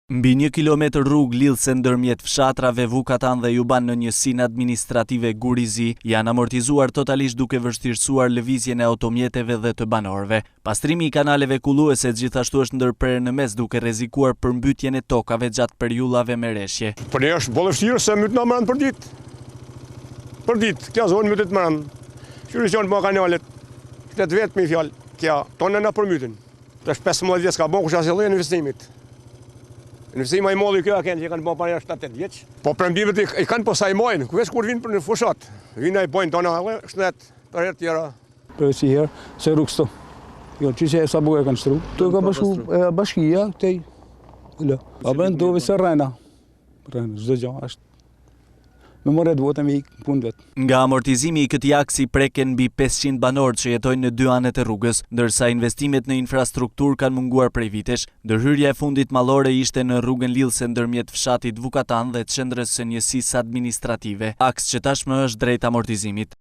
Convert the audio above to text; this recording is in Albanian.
Mbi një kilometër rrugë lidhëse ndërmjet fshatrave Vukatan dhe Juban në njësinë administrative Gur i Zi janë amortizuar totalisht duke vështirësuar lëvizjen e automjeteve dhe të banorëve. Pastrimi i kanaleve kulluese gjithashtu është ndërprerë në mes duke rrezikuar përmbytjen e tokave gjatë periudhave me reshje. Për ne është boll e vështirë se mytna më rëndë për ditë. Për ditë, kjo zonë mytet më rëndë. Qysh janë bo kanalet, këtë vetë me fjalë, kjo, tonë na përmytin. Tash 15 vjet s'ka bo kush asnjë lloj investimit. Investimi më i madh kjo a kanë që kanë bërë para 7-8 vjeç. Po premtimet i kanë po sa i majnë, ku veç kur vinë për në fushat. Vinë ai bojnë tona edhe shnet për herë tjera. Për si herë, se rrugë s'to. Jo, që që e sa bukur e kanë shtru. Të ka bashku, bashkia, këtej. Lë. Pa bën duve se rrena. Rrena, çdo gjë është me marrë atë votë me ik në punë vet. Nga amortizimi i këtij aksi preken mbi 500 banorë që jetojnë në dy anët e rrugës, ndërsa investimet në infrastrukturë kanë munguar prej vitesh. Ndërhyrja e fundit madhore ishte në rrugën lidhëse ndërmjet fshatit Vukatan dhe qendrës së njësisë administrative, aks që tashmë është drejt amortizimit.